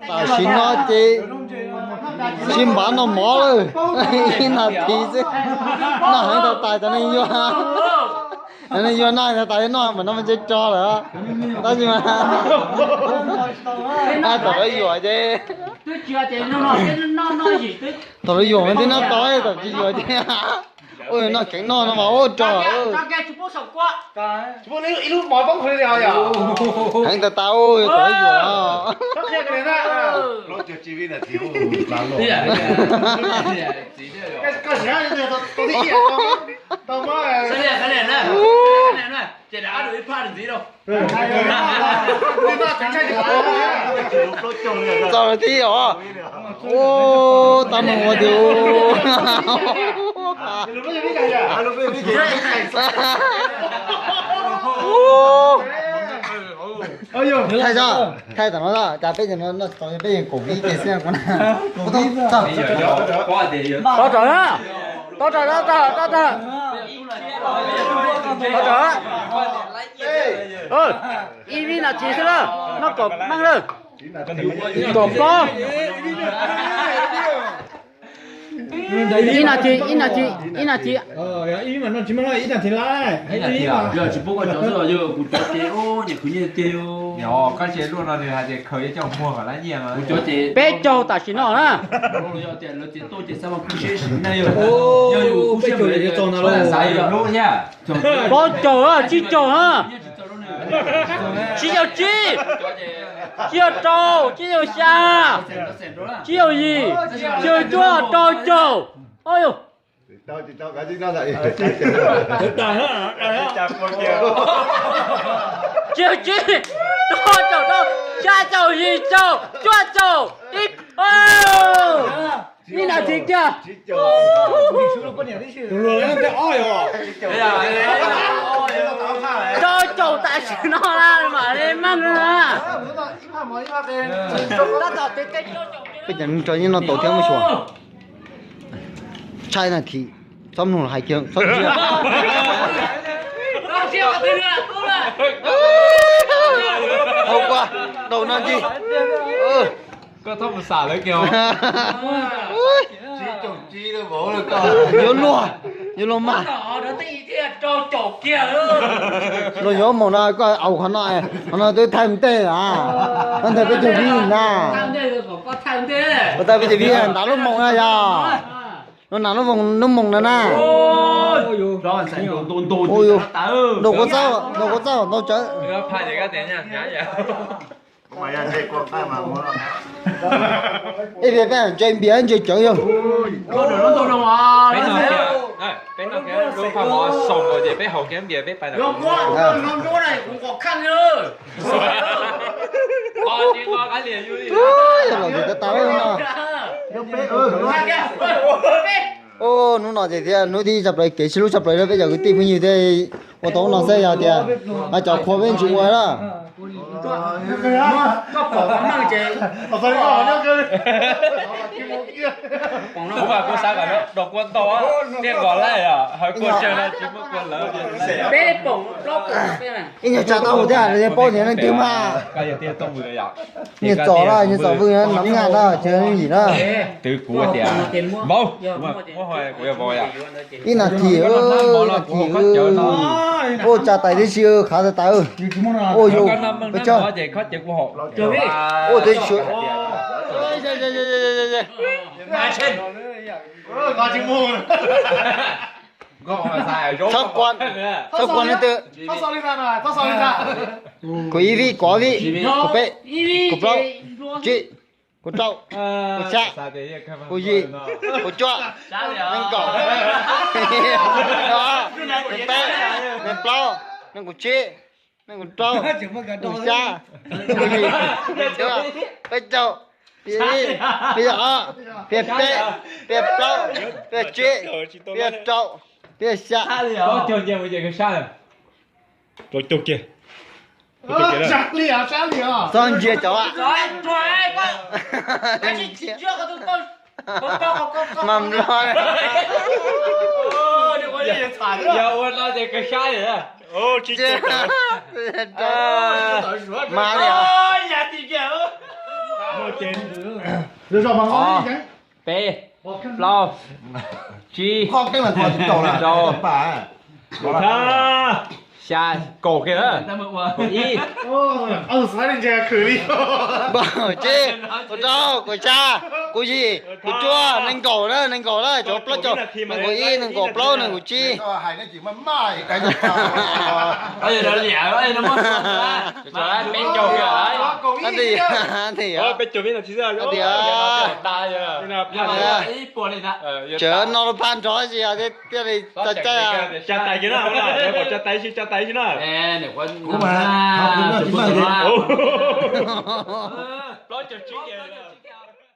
Tam sim no ces sib npav noj mov lawm, ib nas this xwb, noj heev tau tas cov neeg yuag. Cov neeg yuag noj heev tau tas noj mas no mas ntsej rog lawm. Tab sis mas thaum lawv yuam ces, thaum lawv yuam mas twb noj tau, thaum tsis yuam ces ua noj kheev noj no mas ua rog. Heev tas tas ua thaum lawv yuam. Txaus lawm thiab os. Ua tau mus ua tiag. Thaij tso, thaij tam no, cas peb cov no no txaus, peb yeej kaum vib ces xwb. Tos rawm na, tos rawm na, tos rawm, tos rawm. Ib vib nas this xwb na, noj kom meej lawm. Kaum plaub. Ib nas this, ib nas this, ib nas this. Peb caug tam sim no na. Plaub caug, tsib caug na. Tsib caug tsib, tsib caug rau, tsib caug xya, tsib caug yim, tsib caug cuaj, rau caug. Tsib caug tsib, rau caum rau, xya caum yim caum, cuaj caum ib, ib nas this kiag. Rau caum tam sim no na mam li meej na. Peb cov neeg rau yeej noj tau thiab mus xyuas. Tshaj nas this, txhob mloog hais kiag, txhob ntsia. Hauv kua, ntaus no ntsis. Koj txhob mus xam lawv kiag. Yuav luag, yuav luag mas. Luag yuav moos no koj au qhov no, qhov no twb thaij ntej na. Qhov ntawd peb cov vib na. Ua tau peb cov vib ntav lub moos na yog. Lub nas lub moos, lub moos no na. Ntaus kua txaub, ntaus kua txaub, ntaus tsawv. Ib pliag peb ntse npias ntse tsawv yog. Yog los ntawm tas tas no. Hnub no ces thiab hnub thib tshaj plaws, kev sib hlub tshaj plaws rau peb cov kwv tij phooj ywg thiab. Ua tau no xwb yog tias cov qhua peb tsis ua na. Kuv mas kuv xav kom nws kua ntau, niaj nqos laij os, hawv kua tsawg no tsis muaj kua lawv. Ib nyuag tsa tau thiab, paub tias leej twg mas. Nyias txom na, nyias txom vwm na, nam nyaj na, tsis yog yim na. Twb kuv tias vauv, muab hais kuv yog vauv yom. Ib nas this, ib nas this, ua tsa tais tib si, khav tas tas. Ua yus peb tsawg, ua twb tsuav. Txhob kuas, txhob kuas leej twg. Kuv ib vib, kuv ob vib, kuv peb, kuv plaub, tsib, kuv rau, kuv xya, kuv yim, kuv cuaj, nees nkaum, nees peb, nees plaub, nees nkaum tsib, nees nkaum rau, nees xya, nees yim, peb caug, peb caug ib, peb caug ob, peb caug peb, peb caug plaub, peb caug tsib, peb caug rau, peb caug xya. Txhob ntsia cov mas mloog. Yog ua no ces kawg sab li. Mas li os. Peb, plaub, tsib, rau, xya, kaum kiag na, kaum ib, kaum tsib, kaum rau, kaum xya, kaum yim, kaum cuaj, nees nkaum na, nees nkaum na, cov plaub caug, nees nkaum ib, nees nkaum plaub, nees nkaum tsib. Tseem no lub phaj nrov tsis yog thiaj li txaus caij. Plaub caug tsib.